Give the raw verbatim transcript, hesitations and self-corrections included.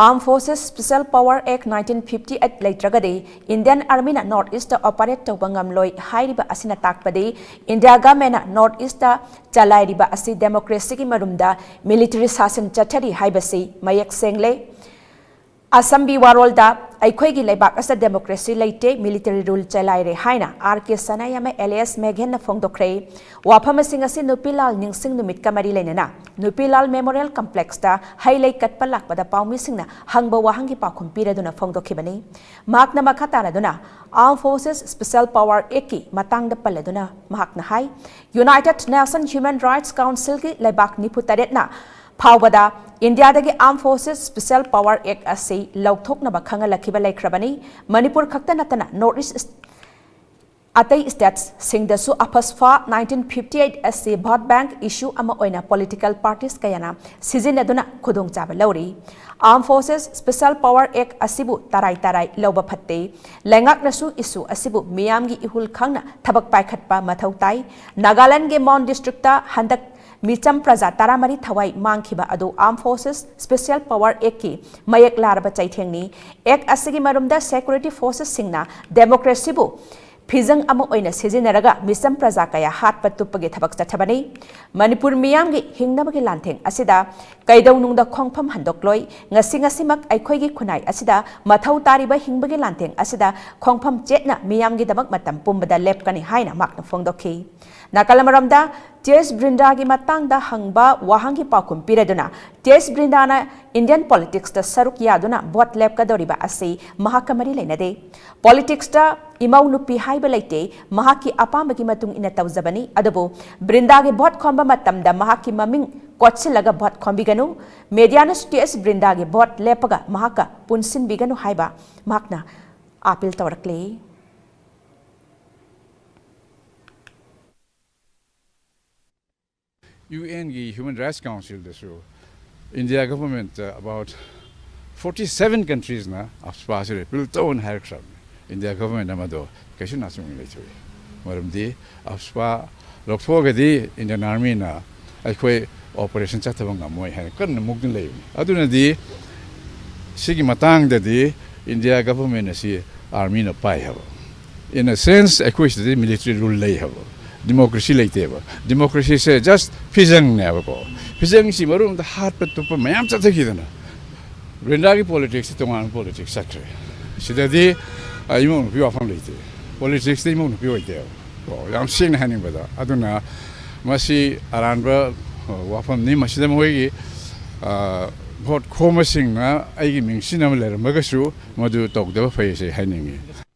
Armed Forces Special Power Act nineteen fifty eight ꯂꯩꯇ꯭ꯔꯒꯗꯤ Indian Armyꯅ North Eastꯇ operate ꯇꯧꯕ ꯉꯝꯂꯣꯏ ꯍꯥꯏꯔꯤꯕ ꯑꯁꯤꯅ ꯇꯥꯛꯄꯗꯤ India Governmentꯅ North Eastꯇ ꯆꯂꯥꯏꯔꯤꯕ ꯑꯁꯤ democracyꯒꯤ ꯃꯔꯨꯝꯗ military ꯁꯥꯁꯟ ꯆꯠꯊꯔꯤ ꯍꯥꯏꯕꯁꯤ ꯃꯌꯦꯛ ꯁꯦꯡꯂꯦ꯫ ꯑꯁꯝꯕꯤ ꯋꯥꯔꯣꯜꯗ ꯑꯩꯈꯣꯏꯒꯤ ꯂꯩꯕꯥꯛ ꯑꯁꯤꯗ democracy ꯂꯩꯇꯦ, military rule ꯆꯂꯥꯏꯔꯦ ꯍꯥꯏꯅ R K Sanayama alias ꯃꯦꯘꯦꯟꯅ ꯐꯣꯡꯗꯣꯛꯈ꯭ꯔꯦ꯫ ꯋꯥꯐꯝꯁꯤꯡ ꯑꯁꯤ ꯅꯨꯄꯤꯂꯥꯜ ꯅꯤꯡꯁꯤꯡ ꯅꯨꯃꯤꯠꯀ ꯃꯔꯤ ꯂꯩꯅꯅ ꯅꯨꯄꯤꯂꯥꯜ Memorial Complexꯇ ꯍꯩ ꯂꯩ ꯀꯠꯄ ꯂꯥꯛꯄꯗ ꯄꯥꯎꯃꯤꯁꯤꯡꯅ ꯍꯪꯕ ꯋꯥꯍꯪꯒꯤ ꯄꯥꯎꯈꯨꯝ ꯄꯤꯔꯗꯨꯅ ꯐꯣꯡꯗꯣꯛꯈꯤꯕꯅꯤ꯫ ꯃꯍꯥꯛꯅ ꯃꯈꯥ ꯇꯥꯔꯗꯨꯅ Armed Forces Special Power Actꯀꯤ ꯃꯇꯥꯡꯗ ꯄꯜꯂꯗꯨꯅ ꯃꯍꯥꯛꯅ ꯍꯥꯏ, United Nations Human Rights Councilꯒꯤ ꯂꯩꯕꯥꯛ ꯅꯤꯐꯨ ꯇꯔꯦꯠꯅ ꯐꯥꯎꯕꯗ ꯏꯟꯗꯤꯌꯥꯗꯒꯤ Armed Forces Special Power Act ꯑꯁꯤ ꯂꯧꯊꯣꯛꯅꯕ ꯈꯪꯍꯜꯂꯛꯈꯤꯕ ꯂꯩꯈ꯭ꯔꯕꯅꯤ꯫ ꯃꯅꯤꯄꯨꯔ ꯈꯛꯇ ꯅꯠꯇꯅ North East ꯑꯇꯩ states ꯁꯤꯡꯗꯁꯨ AFSPA nineteen fifty eight ꯑꯁꯤ vote bank issue ꯑꯃ ꯑꯣꯏꯅ political parties ꯀꯌꯥꯅ ꯁꯤꯖꯤꯟꯅꯗꯨꯅ ꯈꯨꯗꯣꯡꯆꯥꯕ ꯂꯧꯔꯤ꯫ Armed Forces Special Power Act ꯑꯁꯤꯕꯨ ꯇꯔꯥꯏ ꯇꯔꯥꯏ ꯂꯧꯕ ꯐꯠꯇꯦ꯫ ꯂꯩꯉꯥꯛꯅꯁꯨ issue ꯑꯁꯤꯕꯨ ꯃꯤꯌꯥꯝꯒꯤ ꯏꯍꯨꯜ ꯈꯪꯅ ꯊꯕꯛ ꯄꯥꯏꯈꯠꯄ ꯃꯊꯧ ꯇꯥꯏ꯫ ꯅꯥꯒꯥꯂꯦꯟꯗꯒꯤ Mon districtꯇ ꯍꯟꯗꯛ ꯃꯤꯆꯝ ꯄ꯭ꯔꯖꯥ ꯇꯔꯥꯃꯔꯤ ꯊꯋꯥꯏ ꯃꯥꯡꯈꯤꯕ ꯑꯗꯨ Armed Forces Special Power Actꯀꯤ ꯃꯌꯦꯛ ꯂꯥꯔꯕ ꯆꯩꯊꯦꯡꯅꯤ꯫ Act ꯑꯁꯤꯒꯤ ꯃꯔꯨꯝꯗ security forcesꯁꯤꯡꯅ democracyꯕꯨ ꯐꯤꯖꯪ ꯑꯃ ꯑꯣꯏꯅ ꯁꯤꯖꯤꯟꯅꯔꯒ ꯃꯤꯆꯝ ꯄ꯭ꯔꯖꯥ ꯀꯌꯥ ꯍꯥꯠꯄ ꯇꯨꯞꯄꯒꯤ ꯊꯕꯛ ꯆꯠꯊꯕꯅꯤ꯫ ꯃꯅꯤꯄꯨꯔ ꯃꯤꯌꯥꯝꯒꯤ ꯍꯤꯡꯅꯕꯒꯤ ꯂꯥꯟꯊꯦꯡ ꯑꯁꯤꯗ ꯀꯩꯗꯧꯅꯨꯡꯗ ꯈꯣꯡꯐꯝ ꯍꯟꯗꯣꯛꯂꯣꯏ꯫ ꯉꯁꯤ ꯉꯁꯤꯃꯛ ꯑꯩꯈꯣꯏꯒꯤ ꯈꯨꯟꯅꯥꯏ ꯑꯁꯤꯗ ꯃꯊꯧ ꯇꯥꯔꯤꯕ ꯍꯤꯡꯕꯒꯤ ꯂꯥꯟꯊꯦꯡ ꯑꯁꯤꯗ ꯈꯣꯡꯐꯝ ꯆꯦꯠꯅ ꯃꯤꯌꯥꯝꯒꯤꯗꯃꯛ ꯃꯇꯝ ꯄꯨꯝꯕꯗ ꯂꯦꯞꯀꯅꯤ ꯍꯥꯏꯅ ꯃꯍꯥꯛꯅ ꯐꯣꯡꯗꯣꯛꯈꯤ꯫ ꯅꯥꯀꯜ ꯑꯃꯔꯣꯝꯗ, ꯇꯤ ꯑꯦꯁ ꯕ꯭ꯔꯤꯟꯗꯥꯒꯤ ꯃꯇꯥꯡꯗ ꯍꯪꯕ ꯋꯥꯍꯪꯒꯤ ꯄꯥꯎꯈꯨꯝ ꯄꯤꯔꯗꯨꯅ, ꯇꯤ ꯑꯦꯁ ꯕ꯭ꯔꯤꯟꯗꯥꯅ Indian politicsꯇ ꯁꯔꯨꯛ ꯌꯥꯗꯨꯅ vote ꯂꯦꯞꯀꯗꯧꯔꯤꯕ ꯑꯁꯤ ꯃꯍꯥꯛꯀ ꯃꯔꯤ ꯂꯩꯅꯗꯦ꯫ Politicsꯇ ꯏꯃꯧ ꯅꯨꯄꯤ ꯍꯥꯏꯕ ꯂꯩꯇꯦ, ꯃꯍꯥꯛꯀꯤ ꯑꯄꯥꯝꯕꯒꯤ ꯃꯇꯨꯡ ꯏꯟꯅ ꯇꯧꯖꯕꯅꯤ꯫ ꯑꯗꯨꯕꯨ ꯕ꯭ꯔꯤꯟꯗꯥꯒꯤ vote ꯈꯣꯝꯕ ꯃꯇꯝꯗ ꯃꯍꯥꯛꯀꯤ ꯃꯃꯤꯡ ꯀꯣꯠꯁꯤꯜꯂꯒ vote ꯈꯣꯝꯕꯤꯒꯅꯨ꯫ Mediaꯅꯁꯨ ꯇꯤ ꯑꯦꯁ ꯕ꯭ꯔꯤꯟꯗꯥꯒꯤ vote ꯂꯦꯞꯄꯒ ꯃꯍꯥꯛꯀ ꯄꯨꯟꯁꯤꯟꯕꯤꯒꯅꯨ ꯍꯥꯏꯕ ꯃꯍꯥꯛꯅ appeal ꯇꯧꯔꯛꯂꯤ꯫ UNꯒꯤ Human Rights Councilꯗꯁꯨ India government about forty seven countriesꯅ AFSPAꯁꯤ repeal ꯇꯧꯅ ꯍꯥꯏꯔꯛꯈ꯭ꯔꯕꯅꯤ꯫ India governmentꯅ ꯃꯗꯣ ꯀꯩꯁꯨ ꯅꯥꯆꯨꯡ ꯂꯩꯊꯣꯛꯏ꯫ ꯃꯔꯝꯗꯤ AFSPA ꯂꯧꯊꯣꯛꯑꯒꯗꯤ Indian Armyꯅ ꯑꯩꯈꯣꯏ operation ꯆꯠꯊꯕ ꯉꯝꯃꯣꯏ ꯍꯥꯏꯅ ꯀꯟꯅ ꯃꯨꯛꯇꯨꯅ ꯂꯩꯕꯅꯤ꯫ ꯑꯗꯨꯅꯗꯤ ꯁꯤꯒꯤ ꯃꯇꯥꯡꯗꯗꯤ ꯏꯟꯗꯤꯌꯥ ꯒꯚꯔꯟꯃꯦꯟ ꯑꯁꯤ ꯑꯥꯔꯃꯤꯅ ꯄꯥꯏ ꯍꯥꯏꯕ꯫ In a sense, ꯑꯩꯈꯣꯏ ꯁꯤꯗꯗꯤ ꯃꯤꯂꯤꯇꯔꯤ ꯔꯨꯜ ꯂꯩ ꯍꯥꯏꯕ꯫ ꯗꯤꯃꯣꯀ꯭ꯔꯦꯁꯤ ꯂꯩꯇꯦꯕ꯫ ꯗꯤꯃꯣꯀ꯭ꯔꯦꯁꯤꯁꯦ ꯖꯁ ꯐꯤꯖꯪꯅꯦꯕꯀꯣ꯫ ꯐꯤꯖꯪꯁꯤ ꯃꯔꯨꯝꯗ ꯍꯥꯠꯄ ꯇꯨꯞꯄ ꯃꯌꯥꯝ ꯆꯠꯊꯈꯤꯗꯅ ꯕ꯭ꯔꯤꯟꯗꯥꯒꯤ ꯄꯣꯂꯤꯇꯤꯛꯁꯁꯤ ꯇꯣꯉꯥꯟꯕ ꯄꯣꯂꯤꯇꯤꯛꯁ ꯆꯠꯈ꯭ꯔꯦ꯫ ꯁꯤꯗꯗꯤ, ꯑ, ꯏꯃꯧ ꯅꯨꯄꯤ ꯋꯥꯐꯝ ꯂꯩꯇꯦ꯫ ꯄꯣꯂꯤꯇꯤꯛꯁꯇ ꯏꯃꯧ ꯅꯨꯄꯤ ꯑꯣꯏꯗꯦꯕ꯫ ꯀꯣ, ꯌꯥꯝ ꯁꯦꯡꯅ ꯍꯥꯏꯅꯤꯡꯕꯗ꯫ ꯑꯗꯨꯅ ꯃꯁꯤ ꯑꯔꯥꯟꯕ, ꯑ, ꯋꯥꯐꯝꯅꯤ꯫ ꯃꯁꯤꯗ ꯃꯈꯣꯏꯒꯤ, ꯑ, ꯚꯣꯠ ꯈꯣꯝꯕꯁꯤꯡꯅ ꯑꯩꯒꯤ ꯃꯤꯡ ꯁꯤꯖꯤꯟꯅꯕ ꯂꯩꯔꯝꯃꯒꯁꯨ ꯃꯗꯨ ꯇꯧꯗꯕ ꯐꯩ ꯍꯥꯏꯅ ꯍꯥꯏꯅꯤꯡꯉꯤ꯫